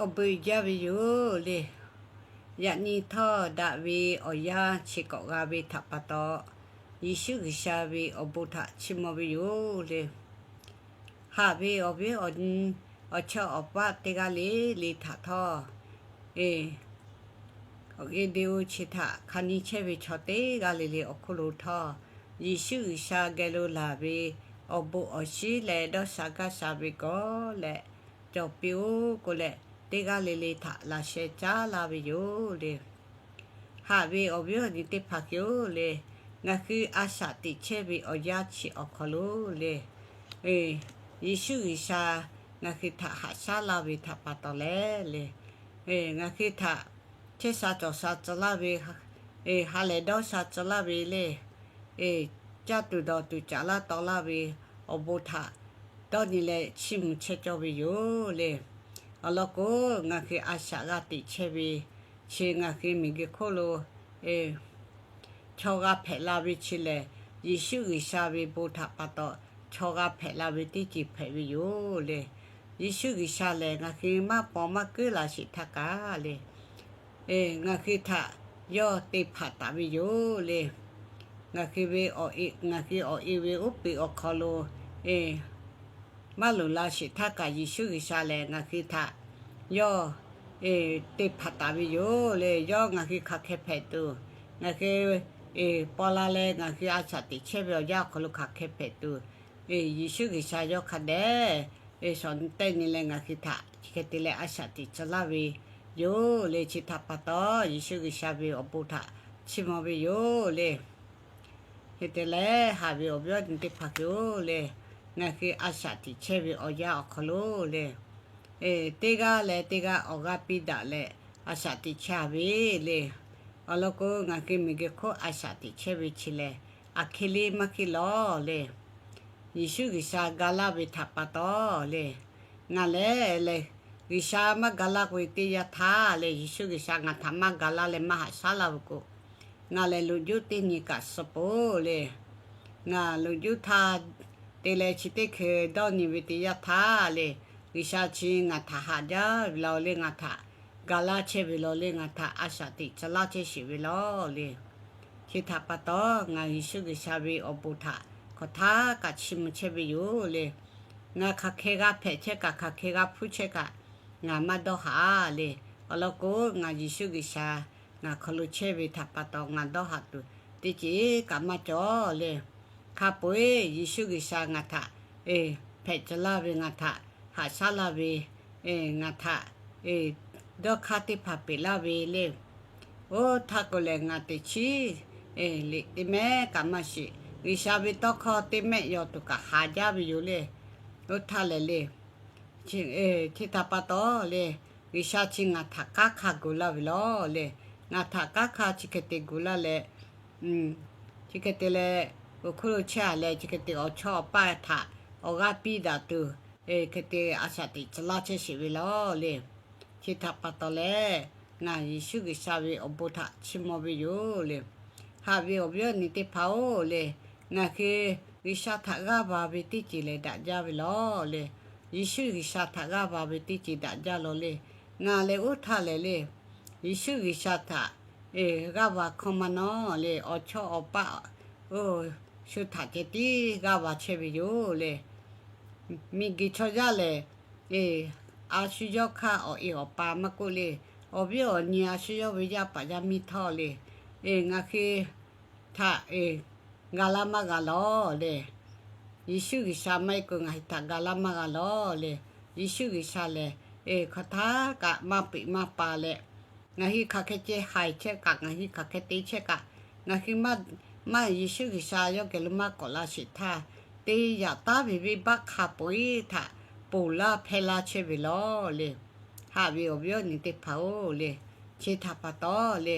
awˬ bon jaˇ ve yoˬ le. Yaꞈ nyi htawˇ daꞈ ve awˬ yanˇ chi k'awꞈ g'a ve htaꞈ pa taw, Yeˍsuˆ G'uiˬsha ve awˬ bon htaꞈ chiˇ mvuh ve yoˬ le. Haꞈ ve awˬ viˉ awˬ nyi, awˬ chawˇ awˬ paˆ teˇ g'aˇ le le htaꞈ htawˇ, e, awˬ e de o chi htaꞈ hk'a nyi chehˇ ve chaw teˇ g'aˇ le le awˬ hk'oˆ lo htawˇ, Yeˍsuˆ G'uiˬsha geh lo laˬ ve awˬ bon awˬ shinˉ leh dawˇ sha gaˇ sha ve gawˬ leh cawˬ piˇ-oˆ k'oˆ leh, teˇ g'aˇ le le htaꞈ laꞈ sheh caˉ laˇ ve yoˬ le. Haꞈ ve awˬ viˉ awˬ nyi teˇ hpaˍ hk'e-oˬ le, ngaˬ hui a shaꞈ teꞈ chehˇ ve awˬ yanˇ chi awˬ hk'aw lo le, Yeˍsuˆ G'uiˬsha ngaˬ hui htaꞈ haꞈ shaˉ laˇ ve htaꞈ pa taw leh le, ngaˬ hui htaꞈ chehˇ sha cawˬ sha tcuh laˇ ve, ha lehˬ dawˇ sha tcuh laˇ ve le, caˇ tuˬ dawˬ tuˬ caꞈ laˇ taw laˇ ve awˬ bon htaꞈ dawˇ nyi leh chiˇ mvuh chehˇ cawˇ ve yoˬ le. Awˬ lawn k'o, ngaˬ hui a shaꞈ g'a teꞈ chehˇ ve chi ngaˬ hui miˬguiˬ hk'oˆ lo chaw g'a hpehꞈ la ve chi lehˬ, Yeˍsuˆ G'uiˬsha ve bon htaꞈ pa taw chaw g'a hpehꞈ la ve teˇ ceuˬ hpehꞈ ve yoˬ le. Yeˍsuˆ G'uiˬsha lehˬ ngaˬ hui maˇ paw maˇ kuiˉ la sheˍ htaˇ kaꞈ le, ngaˬ hui htaꞈ yawˇ te hpaˍ taˍ ve yoˬ le. Ngaˬ hui ve, ngaˬ hui awˬ e ve uˉ peunˍ awˬ hk'aw lo maˇ loˍ la sheˍ htaˇ kaꞈ Yeˍsuˆ G'uiˬsha lehˬ ngaˬ hui htaꞈ yawˇ te hpaˍ taˍ ve yoˬ le. Yawˇ ngaˬ hui hk'aˬ hk'e hpehꞈ tuˬ, ngaˬ hui paw la leh ngaˬ hui a shaꞈ teꞈ chehˇ ve awˬ yanˇ awˬ hk'aw lo hk'aˬ hk'e hpehꞈ tuˬ, Yeˍsuˆ G'uiˬsha yawˇ hk'a dehꞈ shawˍ teˇ nyi leh ngaˬ hui htaꞈ chi hk'e te leh a shaꞈ teꞈ tcuh laˇ ve yoˬ le. Chi htaꞈ pa taw, Yeˍsuˆ G'uiˬsha ve awˬ bon htaꞈ chiˇ mvuh ve yoˬ le. Hk'e te leh, haꞈ ve awˬ viˉ awˬ nyi teˇ hpaˍ hk'e-oˬ le, ngaˬ hui a shaꞈ teꞈ chehˇ ve awˬ yanˇ awˬ hk'aw lo le, teˇ g'aˇ leh teˇ g'aˇ awˬ g'aˇ piˇ daꞈ leh a shaꞈ teꞈ chehˇ ve le. Awˬ lawn k'o, ngaˬ hui miˬguiˬ hk'oˆ a shaꞈ teꞈ chehˇ ve chi lehˬ, aˬ hk'e le maˇ hk'e lawˬ le. Yeˍsuˆ G'uiˬsha ga laˇ ve htaꞈ pa taw le, ngaˬ lehˬ lehˬ G'uiˬsha maˇ ga laˇ k'oˆ ve teˇ yanˇ htaˇ lehˬ, Yeˍsuˆ G'uiˬsha ngaˬ htaꞈ maˇ ga laˇ leh maˇ haꞈ shaˉ laˇ ve k'o, ngaˬ lehˬ loꞈ juˇ teˇ nyi kaꞈ suh peuˬ le. Ngaˬ loꞈ juˇ htaˇ te leh chi teˇ hkui dawˇ nyi ve teˇ yanˇ htaˇ le, G'uiˬsha chi ngaˬ htaꞈ haꞈ jaˇ ve law le, ngaˬ htaꞈ ga laˇ chehˇ ve law le, ngaˬ htaꞈ a shaꞈ teꞈ tcuh laˇ chehˇ sheˍ ve law le. Chi htaꞈ pa taw, ngaˬ Yeˍsuˆ G'uiˬsha ve awˬ bon htaꞈ hk'aˬ htaˇ kaꞈ chiˇ mvuh chehˇ ve yoˬ le. Ngaˬ hk'aˬ hk'e g'a hpehꞈ chehˇ kaꞈ, hk'aˬ hk'e g'a hpuˇ chehˇ kaꞈ, ngaˬ maˇ dawˇ haˍ le. Awˬ lawn k'o, ngaˬ Yeˍsuˆ G'uiˬsha ngaˬ hk'aw lo chehˇ ve htaꞈ pa taw ngaˬ dawˇ haˍ tuˬ teˇ ceuˬ kaꞈ maˇ cawˬ le. Hk'a peu-eˬ Yeˍsuˆ G'uiˬsha ngaˬ htaꞈ hpehꞈ tcuh laˇ ve, ngaˬ htaꞈ haꞈ shaˉ laˇ ve, ngaˬ htaꞈ dawˇ hk'aˇ teˇ hpaˍ peꞈ laˇ ve le. Oˇ htaˇ k'o lehˬ, ngaˬ teꞈ chiˉ liꞈ teˇ mehˆ kaꞈ maˇ shiˍ. G'uiˬsha ve tawˇ hkawˇ teˇ mehˆ yaw tuˬ kaꞈ haˍ jaˇ ve yoˬ le. Oˇ htaˇ lehˬ le, chi htaꞈ pa taw le, G'uiˬsha chi ngaˬ htaꞈ kanˉ hk'a gu laˇ ve law le. Ngaˬ htaꞈ kanˉ hk'a chi hk'e te gu laˇ leh, chi hk'e te leh, awˬ hk'oˆ lo chehˇ-a leh, chi hk'e te awˬ chawˇ awˬ paˆ htaꞈ awˬ g'aˇ piˇ daꞈ tuˬ, hk'e te a shaꞈ teꞈ tcuh laˇ chehˇ sheˍ ve law le. Chi htaꞈ pa taw leh, ngaˬ Yeˍsuˆ G'uiˬsha ve awˬ bon htaꞈ chiˇ mvuh ve yoˬ le. Haꞈ ve awˬ viˉ awˬ nyi teˇ hpaˍ-oˬ le, ngaˬ hui G'uiˬsha htaꞈ g'aˇ va ve teˇ ceuˬ lehˬ daꞈ jaˇ ve law le. Yeˍsuˆ G'uiˬsha htaꞈ g'aˇ va ve teˇ ceuˬ daꞈ jaˇ law le. Ngaˬ lehˬ oˇ htaˇ lehˬ le, Yeˍsuˆ G'uiˬsha htaꞈ g'aˇ va hkawˇ maˇ nawˉ le, awˬ chawˇ awˬ paˆ oˇ shu htaꞈ ceh tiˉ g'aˇ va chehˇ ve yoˬ le. Miˬguiˬ chaw yaˇ lehˬ, a shu yawˇ hk'aˇ awˬ e awˬ pa maˇ k'oˆ le, awˬ viˉ awˬ nyi a shu yawˇ ve yaˇ paˍ yaˇ miˇ htawˇ le, ngaˬ hui htaꞈ ga laˇ maˇ g'a lawˬ le. Yeˍsuˆ G'uiˬsha maˇ heˆ k'o ngaˬ hui htaꞈ ga laˇ maˇ g'a lawˬ le. Yeˍsuˆ G'uiˬsha lehˬ, hk'aˬ htaˇ kaꞈ maˇ peꞈ maˇ pa leh, ngaˬ hui hk'aˬ hk'e ceh haiˬ chehˇ kaꞈ, ngaˬ hui hk'aˬ hk'e te chehˇ kaꞈ, ngaˬ hui maˇ, maˇ Yeˍsuˆ G'uiˬsha yawˇ geh lo maˇ k'awꞈ la sheˍ htaˇ, te yaꞈ taˉ ve venˇbaˆ hk'a peu-eˬ htaꞈ ponˬ laˇ hpehˇ laˇ chehˇ ve law le. Haꞈ ve awˬ viˉ awˬ nyi teˇ hpaˍ-oˬ le, chi htaꞈ pa taw le,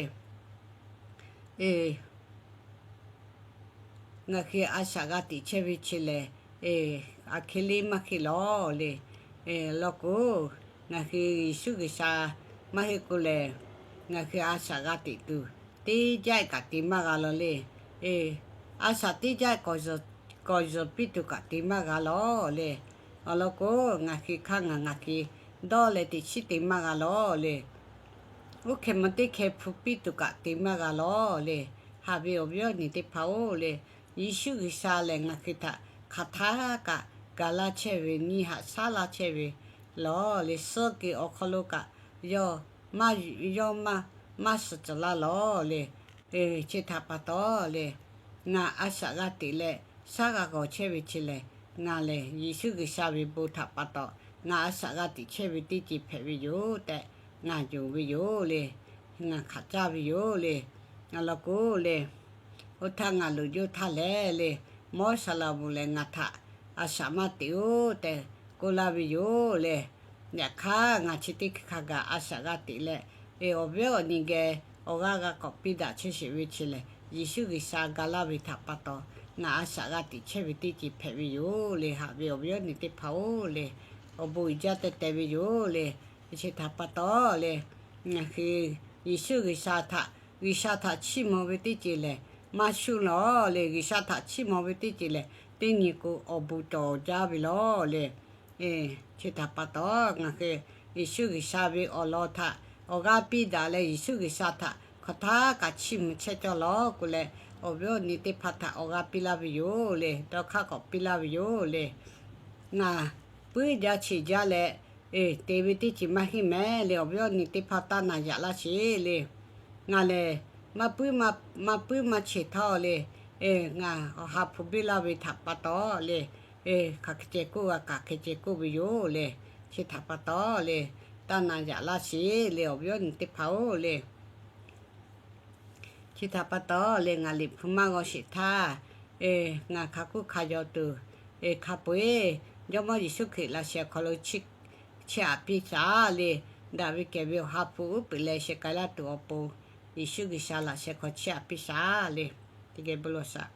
ngaˬ hui a shaꞈ g'a teꞈ chehˇ ve chi lehˬ, aˬ hk'e le maˇ hk'e lawˬ le. Law k'o, ngaˬ hui Yeˍsuˆ G'uiˬsha maˇ heˆ k'o lehˬ, ngaˬ hui a shaꞈ g'a teꞈ tuˬ teˇ jaˆ kaꞈ te maˇ g'a lawˬ le. A shaꞈ teˇ jaˆ kawˬ zuhˬ piˇ tuˬ kaꞈ te maˇ g'a lawˬ le. Awˬ lawn k'o, ngaˬ hui hk'aˇ ngaˬ ngaˬ hui dawˇ leh teꞈ chiˉ te maˇ g'a lawˬ le. Oˇ hkeh maˇ teˇ hkeh hpu piˇ tuˬ kaꞈ te maˇ g'a lawˬ le. Haꞈ ve awˬ viˉ awˬ nyi teˇ hpaˍ-oˬ le, Yeˍsuˆ G'uiˬsha lehˬ ngaˬ hui htaꞈ hk'aˬ htaˇ kaꞈ gaˬ laˇ chehˇ ve, nyi haꞈ shaˉ laˇ chehˇ ve lawˬ le. Suh kuiˬ awˬ hk'aw lo kaꞈ yawˇ maˇ, yawˇ maˇ, maˇ suh tcuh laˇ lawˬ le. Chi htaꞈ pa taw le, ngaˬ a shaꞈ g'a teꞈ leh shaˉ g'a g'awˬ chehˇ ve chi lehˬ, ngaˬ lehˬ Yeˍsuˆ G'uiˬsha ve bon htaꞈ pa taw ngaˬ a shaꞈ g'a teꞈ chehˇ ve teˇ ceuˬ hpehꞈ ve yoˬ tehꞈ ngaˬ yonˍ ve yoˬ le. Ngaˬ hkanˍ caˇ ve yoˬ le. Awˬ lawn k'o le, oˇ htaˇ ngaˬ loꞈ yawˇ htaˇ lehˬ le, mawˇ saˍ laˍ bvuhꞈ lehˬ ngaˬ htaꞈ a shaꞈ maˇ teꞈ-oˬ tehꞈ k'oˆ laˇ ve yoˬ le. Yaꞈ hk'aˇ ngaˬ chi teˇ hkui hk'a gaˬ a shaꞈ g'a teꞈ leh, awˬ viˉ awˬ nyi geh awˬ g'aˇ g'a k'awꞈ piˇ daꞈ chehˇ sheˍ ve chi lehˬ, Yeˍsuˆ G'uiˬsha ga laˇ ve htaꞈ pa taw ngaˬ a shaꞈ g'a teꞈ chehˇ ve teˇ ceuˬ hpehꞈ ve yoˬ le. Haꞈ ve awˬ viˉ awˬ nyi teˇ hpaˍ-oˬ le, awˬ bon uiˍ jaˇ teh teh ve yoˬ le. Chi htaꞈ pa taw le, ngaˬ hui Yeˍsuˆ G'uiˬsha htaꞈ, G'uiˬsha htaꞈ chiˇ mvuh ve teˇ ceuˬ lehˬ maˇ shuˉ lawˬ le. G'uiˬsha htaꞈ chiˇ mvuh ve teˇ ceuˬ lehˬ teˇ nyi k'o awˬ bon cawˬ jaˇ ve lawˬ le. Chi htaꞈ pa taw ngaˬ hui Yeˍsuˆ G'uiˬsha ve awˬ lawn htaꞈ awˬ g'aˇ piˇ daꞈ leh, Yeˍsuˆ G'uiˬsha htaꞈ hk'aˬ htaˇ kaꞈ chiˇ mvuh chehˇ cawˇ lawˬ k'oˆ leh, awˬ viˉ awˬ nyi teˇ hpaˍ htaꞈ awˬ g'aˇ piˇ laˇ ve yoˬ le. Dawˇ hk'aˇ k'awꞈ piˇ laˇ ve yoˬ le. Ngaˬ puiˉ jaˇ cheˬ jaˇ leh te ve teˇ ceuˬ maˇ heˆ mehˍ le. Awˬ viˉ awˬ nyi teˇ hpaˍ taˇ na yaꞈ laˇ sheˍ le. Ngaˬ lehˬ maˇ puiˉ maˇ, maˇ puiˉ maˇ cheˬ htawˇ le, ngaˬ awˬ ha hpu biˇ laˇ ve htaꞈ pa taw le, hk'aˬ hk'e ceh k'oˆ g'a kaꞈ hk'e ceh k'oˆ ve yoˬ le. Chi htaꞈ pa taw le, taˇ na yaꞈ laˇ sheˍ le, awˬ viˉ awˬ nyi teˇ hpaˍ-oˬ le. Chi htaꞈ pa taw le, ngaˬ liꞈ hpu maˇ g'aw sheˍ htaˇ, ngaˬ hk'a k'oˆ hk'a yaw tuˬ hk'a peu-eˬ Jawˇmawˇ Yeˍsuˆ Hkriꞈ laꞈ sheh awˬ hk'aw lo chiˇ aꞈ piˇ shaˍ le. Daꞈ ve kehˬ ve awˬ ha hpu uˉ peunˍ leh sheh k'ai laˇ tuˬ awˬ pon, Yeˍsuˆ G'uiˬsha laꞈ sheh hk'aw chiˇ aꞈ piˇ shaˍ le. Teˇ geh bon lawˬ shaˍ.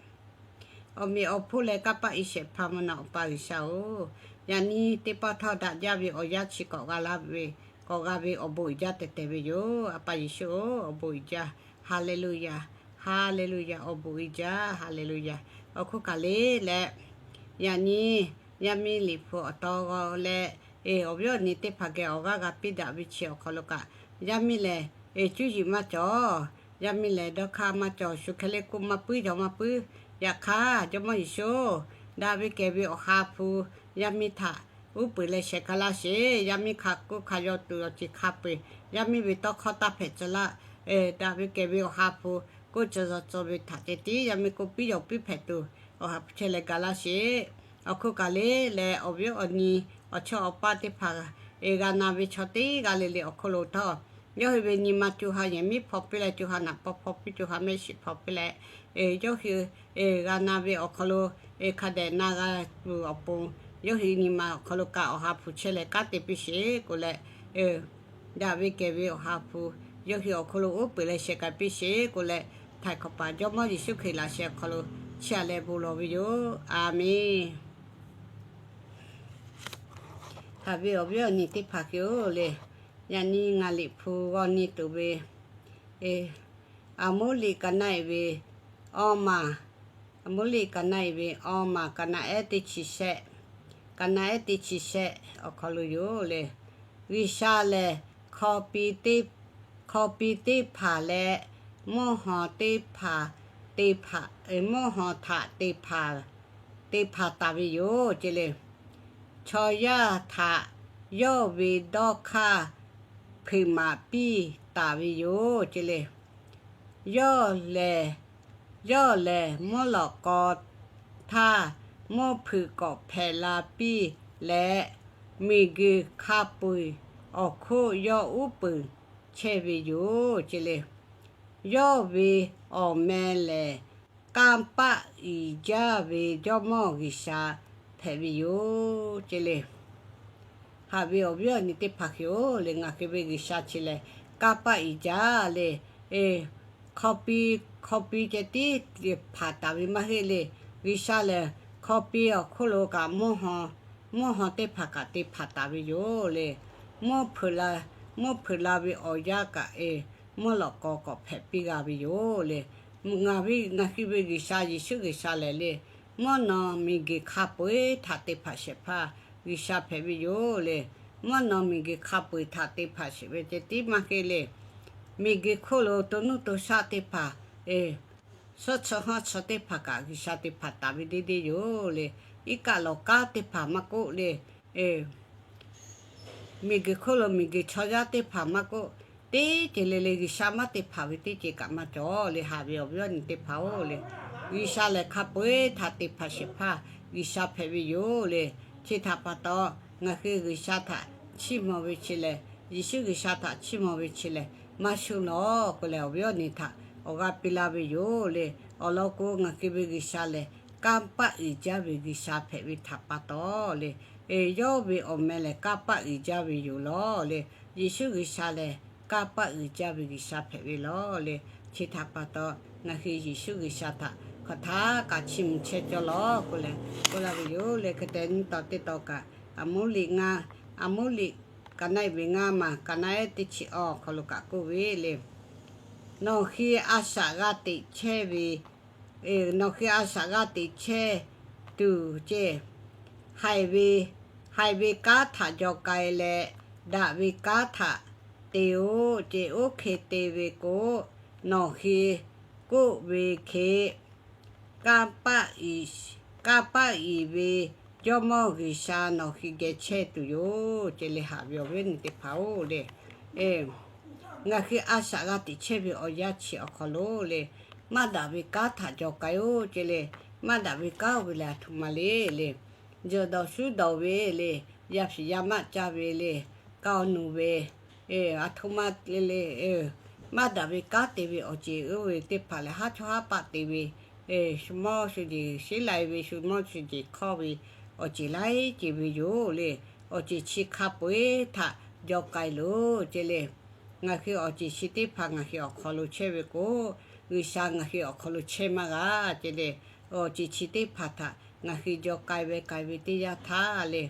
Awˬ meꞈ awˬ hponˇ leh kanˇ paˆ iˉ shehˍ hpaˇ mvuhˇ naw Awˬ pa G'uiˬsha-oˬ, yaꞈ nyi teˇ pawˆ htawˇ daꞈ jaˇ ve awˬ yanˇ chi k'awꞈ g'a laˇ ve, k'awꞈ g'a ve awˬ bon uiˍ jaˇ teh teh ve yoˬ. A pa Yeˍsuˆ-oˬ, awˬ bon uiˍ jaˇ. Haˍleˍluˍyaˍ. Haˍleˍluˍyaˍ. Awˬ bon uiˍ jaˇ. Haˍleˍluˍyaˍ. Awˬ hk'oˆ kaꞈ le leh, yaꞈ nyi yaˇ miˇ liꞈ hpu awˬ taw g'aw leh, awˬ viˉ awˬ nyi teˇ hpaˍ geh awˬ g'aˇ g'a piˇ daꞈ ve chi awˬ hk'aw lo kaꞈ, yaˇ miˇ lehˬ cuˇ yiˍ maˇ cawˬ. Yaˇ miˇ lehˬ dawˇ hk'aˇ maˇ cawˬ. Shu hk'e le k'oˆ maˇ puiˉ jaw maˇ puiˉ. Yaꞈ hk'aˇ Jawˇmawˇ Yeˍsuˆ, daꞈ ve kehˬ ve awˬ ha hpu yaˇ miˇ htaꞈ uˉ peunˍ leh sheh k'ai laˇ sheˍ. Yaˇ miˇ hk'a k'oˆ hk'a yaw tuˬ awˬ ceuˬ hk'a peu-eˬ, yaˇ miˇ ve tawˇ hkawˇ taˇ hpehꞈ tcuh laˇ. Daꞈ ve kehˬ ve awˬ ha hpu k'oˆ tcuh zaw tcuh ve htaꞈ ceh tiˉ yaˇ miˇ k'oˆ piˉ yaw piˉ hpehꞈ tuˬ, awˬ ha hpu chehˇ leh ga laˇ sheˍ. Awˬ hk'oˆ kaꞈ le leh, awˬ viˉ awˬ nyi awˬ chawˇ awˬ paˇ teˇ hpaˍ g'a na ve chaw teˇ g'aˇ le le awˬ hk'aw lo htawˇ, yawˇ hui ve nyi ma co ha yehˬ miˉ hpaw piˇ leh, co ha naꞈ paw hpaw piˇ, co ha mehˆ shiˍ hpaw piˇ leh, yawˇ hui g'a na ve awˬ hk'aw lo hk'a dehꞈ na g'a tuˬ awˬ pon, yawˇ hui nyi ma awˬ hk'aw lo kaꞈ awˬ ha hpu chehˇ leh kanˉ te piˇ sheˍ k'oˆ leh, daꞈ ve kehˬ ve awˬ ha hpu yawˇ hui awˬ hk'aw lo uˉ peunˍ leh sheh k'ai piˇ sheˍ k'oˆ leh, htaiˍ hk'awꞈ paˍ Jawˇmawˇ Yeˍsuˆ Hkriꞈ laꞈ sheh awˬ hk'aw lo chiˇ aꞈ leh bon lawˬ ve yoˬ. A menˬ. Haꞈ ve awˬ viˉ awˬ nyi teˇ hpaˍ hui-oˬ le, yaꞈ nyi ngaˬ liꞈ hpu g'aw nyi tuˬ ve, Aˍmoˉliˆ ka naˆ-e ve awˇ maˬ, Aˍmoˉliˆ ka naˆ-e ve awˇ maˬ, ka naˆ ehˉ teˇ chi shehˆ, ka naˆ ehˉ teˇ chi shehˆ awˬ hk'aw lo yoˬ le. G'uiˬsha lehˬ hk'aw pi teˇ hpaˍ leh mvuhˇ haw teˇ hpaˍ, te hpaˍ, mvuhˇ haw htaꞈ te hpaˍ, te hpaˍ taˍ ve yoˬ ce le. Chaw yaˇ htaꞈ yawˇ ve dawˇ hk'aˇ hpeuꞈ maˍ piˇ taˍ ve yoˬ ce le. Yawˇ lehˬ, yawˇ lehˬ mvuhˇ lawꞈ k'aw htaˇ mvuhˇ hpeuꞈ k'awꞈ hpehꞈ la piˇ leh, miˬguiˬ hk'a peu-eˬ awˬ hk'oˆ yawˇ uˉ peunˍ chehˇ ve yoˬ ce le. Yawˇ ve awˬ meh lehˬ, kanˇ paˆ uiˍ jaˇ ve Jawˇmawˇ G'uiˬsha hpehꞈ ve yoˬ ce le. Haꞈ ve awˬ viˉ awˬ nyi teˇ hpaˍ hui-oˬ le, ngaˬ hui ve G'uiˬsha chi lehˬ kanˇ paˆ uiˍ jaˇ le. Hk'aw pi, hk'aw pi ceh tiˉ hpanˍ taˍ ve maˇ heˆ le. G'uiˬsha lehˬ hk'aw pi awˬ hk'oˆ lo kaꞈ mvuhˇ haw, mvuhˇ haw teˇ hpaˍ kaꞈ te hpanˍ taˍ ve yoˬ le. Mvuhˇ hpeuꞈ la, mvuhˇ hpeuꞈ la ve awˬ yanˇ kaꞈ, mvuhˇ lawꞈ k'aw k'awꞈ hpehꞈ piˇ g'a ve yoˬ le. Ngaˬ ve, ngaˬ hui ve G'uiˬsha Yeˍsuˆ G'uiˬsha lehˬ le, mvuhˇ naw miˬguiˬ hk'a peu-eˬ htaꞈ te hpanˍ shehˍ hpaˇ G'uiˬsha hpehꞈ ve yoˬ le. mvuhˇ naw miˬguiˬ hk'a peu-eˬ htaꞈ te hpanˍ sheˍ ve ceh tiˉ maˇ heˆ le. Miˬguiˬ hk'oˆ lo to nuˇ to shaˆ teˇ hpaˍ, suhˉ chi haˉ chi teˇ hpaˍ kaꞈ G'uiˬsha te hpanˍ taˍ ve deˇ deˇ yoˬ le. Iˉ kaˆ lawˬ kaˉ teˇ hpaˍ maˇ k'oˆ le, miˬguiˬ hk'oˆ lo miˬguiˬ chaw yaˇ teˇ hpaˍ maˇ k'oˆ, teˇ ceuˬ le le G'uiˬsha maˇ te hpanˍ ve teˇ ceuˬ kaꞈ maˇ cawˬ le. Haꞈ ve awˬ viˉ awˬ nyi teˇ hpaˍ-oˬ le, G'uiˬsha lehˬ hk'a peu-eˬ htaꞈ te hpanˍ shehˍ hpaˇ G'uiˬsha hpehꞈ ve yoˬ le. Chi htaꞈ pa taw, ngaˬ hui G'uiˬsha htaꞈ chiˇ mvuh ve chi lehˬ, Yeˍsuˆ G'uiˬsha htaꞈ chiˇ mvuh ve chi lehˬ, maˇ shuˉ lawˬ k'oˆ leh awˬ viˉ awˬ nyi htaꞈ awˬ g'aˇ piˇ laˇ ve yoˬ le. Awˬ lawn k'o, ngaˬ hui ve G'uiˬsha lehˬ kanˇ paˆ uiˍ jaˇ ve G'uiˬsha hpehꞈ ve htaꞈ pa taw le, yawˇ ve awˬ meh lehˬ kanˇ paˆ uiˍ jaˇ ve yoˬ lawˬ le. Yeˍsuˆ G'uiˬsha lehˬ kanˇ paˆ uiˍ jaˇ ve G'uiˬsha hpehꞈ ve lawˬ le. Chi htaꞈ pa taw, ngaˬ hui Yeˍsuˆ G'uiˬsha htaꞈ hk'aˬ htaˇ kaꞈ chiˇ mvuh chehˇ cawˇ lawˬ k'oˆ leh k'oˆ laˇ ve yoˬ le. Hk'e te nyiˇ taw teˇ taw kaꞈ, Aˍmoˉliꞈ ngaˇ, Aˍmoˉliꞈ ka naˆ-e ve ngaˇ maˬ, ka naˆ-ehˉ teˇ chi awˬ hk'aw lo kaꞈ k'oˆ ve le, nawˬ hui a shaꞈ g'a teꞈ chehˇ ve, nawˬ hui a shaꞈ g'a teꞈ chehˇ tuˬ ceh, haiˬ ve, haiˬ ve kanˉ htaꞈ jaw k'ai leh, daꞈ ve kanˉ htaꞈ te-oˬ ceh, oˇ hk'e te ve k'o, nawˬ hui k'oˆ ve hk'e kanˇ paˆ uiˍ ve Jawˇmawˇ G'uiˬsha nawˬ hui geh chehˇ tuˬ yoˬ ceh le. Haꞈ ve awˬ viˉ awˬ nyi teˇ hpaˍ-oˬ le, ngaˬ hui a shaꞈ g'a teꞈ chehˇ ve awˬ yanˇ chi awˬ hk'aw lo le, maˇ daꞈ ve kanˉ htaꞈ jaw k'ai-oˬ ceh le. Maˇ daꞈ ve kanˉ oˇ ve lehˬ aˬ htoꞈ ma le le, yawˬ dawˬ shuˉ dawˬ ve le, yaˇ fiˍ yaˇ maˆ caˇ ve le, kaˇ-oˬ nuˬ ve, aˬ htoꞈ ma le le, maˇ daꞈ ve kanˉ te ve awˬ ceuˬ oˇ ve teˇ hpaˍ lehˬ, haˉ chawˇ haˉ paˆ te ve, shu mawˇ shu jeˬ sheˉ lai ve, shu mawˇ shu jeˬ hk'awˇ ve awˬ ceuˬ laiˉ ceuˬ ve yoˬ le. Awˬ ceuˬ chi hk'a peu-eˬ htaꞈ jaw k'ai loˬ ceh le. Ngaˬ hui awˬ ceuˬ chi teˇ hpaˍ ngaˬ hui awˬ hk'aw lo chehˇ ve k'o, G'uiˬsha ngaˬ hui awˬ hk'aw lo chehˇ maˇ g'a ceh le. Awˬ ceuˬ chi teˇ hpaˍ htaꞈ ngaˬ hui jaw k'ai ve k'ai ve teˇ yanˇ htaˇ le,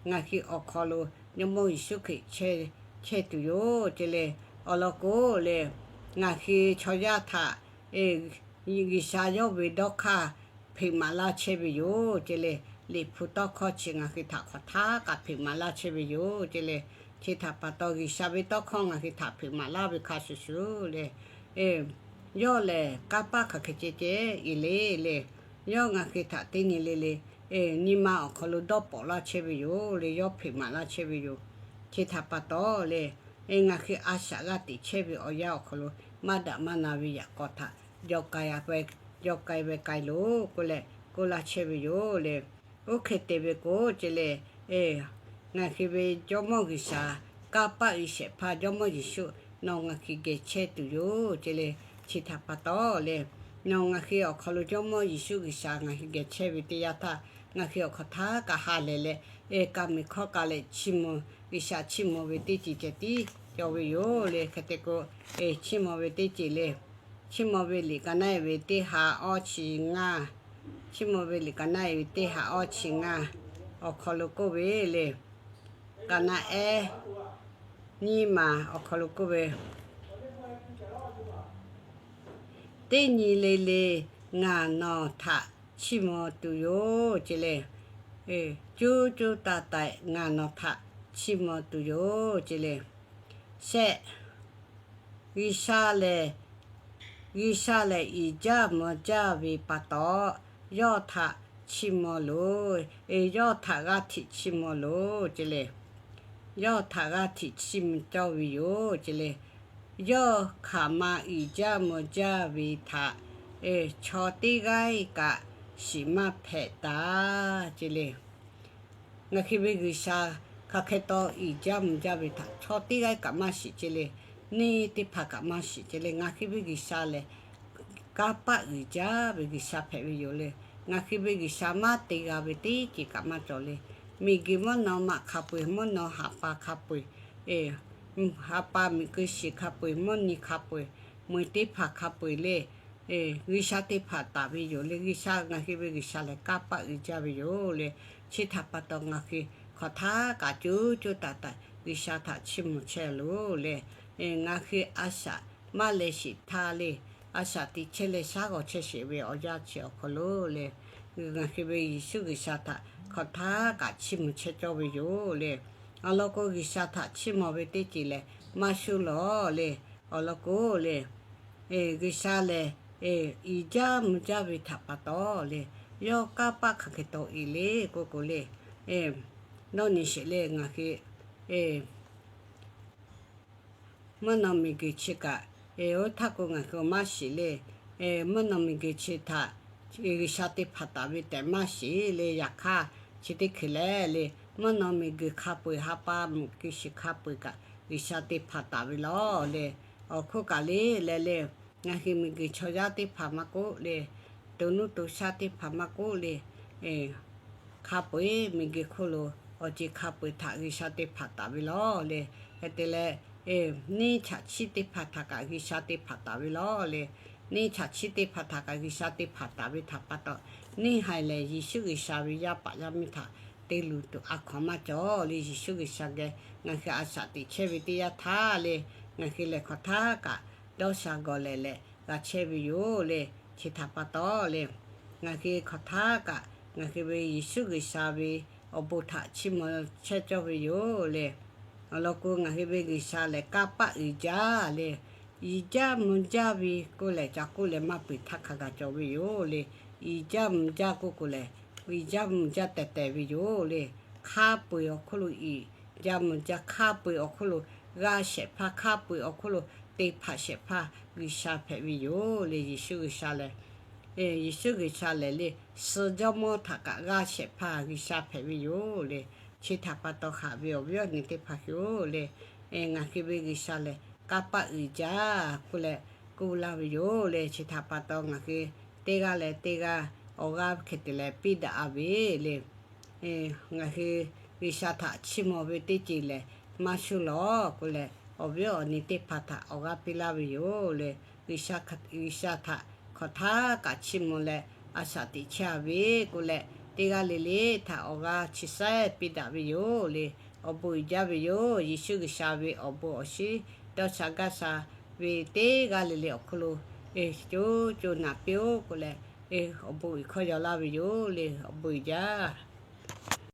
ngaˬ hui awˬ hk'aw lo Jawˇmawˇ Yeˍsuˆ Hkriꞈ chehˇ tuˬ yoˬ ceh le. Awˬ lawn k'o le, ngaˬ hui chaw yaˇ htaꞈ G'uiˬsha yawˇ ve dawˇ hk'aˇ hpeꞈ maˍ laˇ chehˇ ve yoˬ ceh le. Liꞈ hpu tawˇ hkawˇ chi ngaˬ hui htaꞈ hk'aˬ htaˇ kaꞈ hpeꞈ maˍ laˇ chehˇ ve yoˬ ceh le. Chi htaꞈ pa taw, G'uiˬsha ve tawˇ hkawˇ ngaˬ hui htaꞈ hpeꞈ maˍ laˇ ve hk'a shuˍ shuˍ le, yawˇ lehˬ kanˇ paˆ hk'aˬ hk'e ceh ceh iˍ le le, yawˇ ngaˬ hui htaꞈ teˇ nyi le le nyi ma awˬ hk'aw lo dawˇ pawꞈ laˇ chehˇ ve yoˬ le. Yawˇ hpeꞈ maˍ laˇ chehˇ ve yoˬ. Chi htaꞈ pa taw le, ngaˬ hui a shaꞈ g'a teꞈ chehˇ ve awˬ yanˇ awˬ hk'aw lo maˇ daꞈ maˇ na ve yaꞈ k'aw htaꞈ jaw k'ai ve k'ai loˬ k'oˆ leh k'oˆ laˇ chehˇ ve yoˬ le. Oˇ hk'e te ve k'o ceh le, ngaˬ hui ve Jawˇmawˇ G'uiˬsha, kanˇ paˆ uiˍ shehˍ hpaˇ Jawˇmawˇ Yeˍsuˆ nawˬ ngaˬ hui geh chehˇ tuˬ yoˬ ceh le. Chi htaꞈ pa taw le, nawˬ ngaˬ hui awˬ hk'aw lo Jawˇmawˇ Yeˍsuˆ G'uiˬsha ngaˬ hui geh chehˇ ve teˇ yanˇ htaˇ, ngaˬ hui awˬ hk'aw htaˇ kaꞈ ha lehˬ leh, ka miˬ hkawˇ ka leh chiˇ mvuh, G'uiˬsha chiˇ mvuh ve teˇ ceuˬ ceh tiˉ cawˬ ve yoˬ le. Hk'e te k'o, chiˇ mvuh ve teˇ ceuˬ le, Chiˇ mvuh ve liꞈ ka naˆ-e ve teˇ ha awˇ chi ngaˇ, Chiˇ mvuh ve liꞈ ka naˆ-e ve teˇ ha awˇ chi ngaˇ awˬ hk'aw lo k'oˆ ve le, ka naˆ-ehˉ nyiˇ maˬ awˬ hk'aw lo k'oˆ ve, teˇ nyi le le ngaˬ nawˬ htaꞈ chiˇ mvuh tuˬ yoˬ ceh le. Cuˇ cuˇ taiˍ taiˍ ngaˬ nawˬ htaꞈ chiˇ mvuh tuˬ yoˬ ceh le. Shehˆ, G'uiˬsha lehˬ, G'uiˬsha lehˬ iˍ jaˇ mvuh jaˇ ve pa taw, yawˇ htaꞈ chiˇ mvuh loˬ. Yawˇ htaꞈ g'aˇ hteꞈ chiˇ mvuh loˬ ceh le. Yawˇ htaꞈ g'aˇ hteꞈ chiˇ mvuh cawˇ ve yoˬ ceh le. Yawˇ hk'aˬ ma iˍ jaˇ mvuh jaˇ ve htaꞈ chaw teˇ g'aˇ kaꞈ shiˍ maˇ hpehꞈ taˍ ceh le. Ngaˬ hui ve G'uiˬsha hk'aˬ hk'e taw iˍ jaˇ mvuh jaˇ ve htaꞈ chaw teˇ g'aˇ kaꞈ maˇ shiˍ ceh le. Neˇ teˇ hpaˍ kaꞈ maˇ shiˍ ceh le. Ngaˬ hui ve G'uiˬsha lehˬ kanˇ paˆ uiˍ jaˇ ve G'uiˬsha hpehꞈ ve yoˬ le. Ngaˬ hui ve G'uiˬsha maˇ te g'a ve teˇ ceuˬ kaꞈ maˇ cawˬ le. Miˬguiˬ mvuhˇ naw maꞈ hk'a peu-eˬ, mvuhˇ naw ha pa hk'a peu-eˬ, ha pa miˬguiˬ shiˍ hk'a peu-eˬ, mvuhˇ nyi hk'a peu-eˬ, meuˬ teˇ hpaˍ hk'a peu-eˬ le, G'uiˬsha teˇ hpaˍ taˍ ve yoˬ le. G'uiˬsha, ngaˬ hui ve G'uiˬsha lehˬ kanˇ paˆ uiˍ jaˇ ve yoˬ le. Chi htaꞈ pa taw ngaˬ hui hk'aˬ htaˇ kaꞈ cuˇ cuˇ taiˍ taiˍ G'uiˬsha htaꞈ chiˇ mvuh chehˇ loˬ le. Ngaˬ hui a shaꞈ maˇ leh sheˍ htaˇ le, a shaꞈ teꞈ chehˇ leh shaˉ g'awˬ chehˇ sheˍ ve awˬ yanˇ chi awˬ hk'aw lo le, ngaˬ hui ve Yeˍsuˆ G'uiˬsha htaꞈ hk'aˬ htaˇ kaꞈ chiˇ mvuh chehˇ cawˇ ve yoˬ le. Awˬ lawn k'o, G'uiˬsha htaꞈ chiˇ mvuh ve teˇ ceuˬ lehˬ maˇ shuˉ lawˬ le. Awˬ lawn k'o le, G'uiˬsha lehˬ iˍ jaˇ mvuh jaˇ ve htaꞈ pa taw le, yawˇ kanˇ paˆ hk'aˬ hk'e taw e le k'oˆ k'o le, nawˬ nyi sheˍ le, ngaˬ hui mvuhˇ naw miˬguiˬ chi kaꞈ, oˇ htaˇ k'o ngaˬ hui maˇ shiˍ le. Mvuhˇ naw miˬguiˬ chi htaꞈ G'uiˬsha te hpanˍ taˍ ve tehꞈ maˇ shiˍ le. Yaꞈ hk'aˇ, chi teˇ hkui leh le, mvuhˇ naw miˬguiˬ hk'a peu-eˬ, ha pa mvuhˇ miˬguiˬ shiˍ hk'a peu-eˬ kaꞈ G'uiˬsha te hpanˍ taˍ ve lawˬ le. Awˬ hk'oˆ kaꞈ le leh le, ngaˬ hui miˬguiˬ chaw yaˇ teˇ hpaˍ maˇ k'oˆ le, to nuˇ to shaˆ teˇ hpaˍ maˇ k'oˆ le, hk'a peu-eˬ miˬguiˬ hk'oˆ lo awˬ ceuˬ hk'a peu-eˬ htaꞈ G'uiˬsha te hpanˍ taˍ ve lawˬ le. Hk'e te leh, neˇ chaꞈ chiˇ teˇ hpaˍ htaꞈ kaꞈ G'uiˬsha te hpanˍ taˍ ve lawˬ le. Neˇ chaꞈ chiˇ teˇ hpaˍ htaꞈ kaꞈ G'uiˬsha te hpanˍ taˍ ve htaꞈ pa taw, neˇ haiˬ lehˬ Yeˍsuˆ G'uiˬsha ve yaˇ paˍ yaˇ miˇ htaꞈ te luˬ tuˬ a hkawnˍ maˇ cawˬ le. Yeˍsuˆ G'uiˬsha geh ngaˬ hui a shaꞈ teꞈ chehˇ ve teˇ yanˇ htaˇ le, ngaˬ hui lehˬ hk'aˬ htaˇ kaꞈ dawˇ sha gawˬ lehˍ leh g'a chehˇ ve yoˬ le. Chi htaꞈ pa taw le, ngaˬ hui hk'aˬ htaˇ kaꞈ ngaˬ hui ve Yeˍsuˆ G'uiˬsha ve awˬ bon htaꞈ chiˇ mvuh chehˇ cawˇ ve yoˬ le. Awˬ lawn k'o, ngaˬ hui ve G'uiˬsha lehˬ kanˇ paˆ uiˍ jaˇ le. Iˍ jaˇ mvuh jaˇ ve k'oˆ lehˬ, ca k'oˆ leh maˇ peuˬ htaˇ hk'a gaˬ cawˬ ve yoˬ le. Iˍ jaˇ mvuh jaˇ k'oˆ k'o lehˬ, iˍ jaˇ mvuh jaˇ tehˬ tehˬ ve yoˬ le. Hk'a peu-eˬ awˬ hk'oˆ lo iˍ jaˇ mvuh jaˇ, hk'a peu-eˬ awˬ hk'oˆ lo g'a shehˍ hpaˇ, hk'a peu-eˬ awˬ hk'oˆ lo te hpanˍ shehˍ hpaˇ G'uiˬsha hpehꞈ ve yoˬ le. Yeˍsuˆ G'uiˬsha lehˬ, Yeˍsuˆ G'uiˬsha lehˬ le, suh jawˇmawˇ htaꞈ kaꞈ g'a shehˍ hpaˇ G'uiˬsha hpehꞈ ve yoˬ le. Chi htaꞈ pa taw haꞈ ve awˬ viˉ awˬ nyi teˇ hpaˍ hui-oˬ le, ngaˬ hui ve G'uiˬsha lehˬ kanˇ paˆ uiˍ jaˇ k'oˆ leh k'oˆ laˇ ve yoˬ le. Chi htaꞈ pa taw ngaˬ hui teˇ g'aˇ leh teˇ g'aˇ awˬ g'aˇ hk'e te leh piˇ daꞈ a ve le. Ngaˬ hui G'uiˬsha htaꞈ chiˇ mvuh ve teˇ ceuˬ lehˬ maˇ shuˉ lawˬ k'oˆ leh, awˬ viˉ awˬ nyi teˇ hpaˍ htaꞈ awˬ g'aˇ piˇ laˇ ve yoˬ le. G'uiˬsha htaꞈ hk'aˬ htaˇ kaꞈ chiˇ mvuh leh a shaꞈ teꞈ chehˇ a ve k'oˆ leh, teˇ g'aˇ le le htaꞈ awˬ g'aˇ chi saiˉ piˇ daꞈ ve yoˬ le. Awˬ bon uiˍ jaˇ ve yoˬ. Yeˍsuˆ G'uiˬsha ve awˬ bon awˬ shinˉ dawˇ sha gaˇ sha ve teˇ g'aˇ le le awˬ hk'oˆ lo co co naꞈ piˇ-oˆ k'oˆ leh, awˬ bon uiˍ hkawˇ yaw laˇ ve yoˬ le. Awˬ bon uiˍ jaˇ.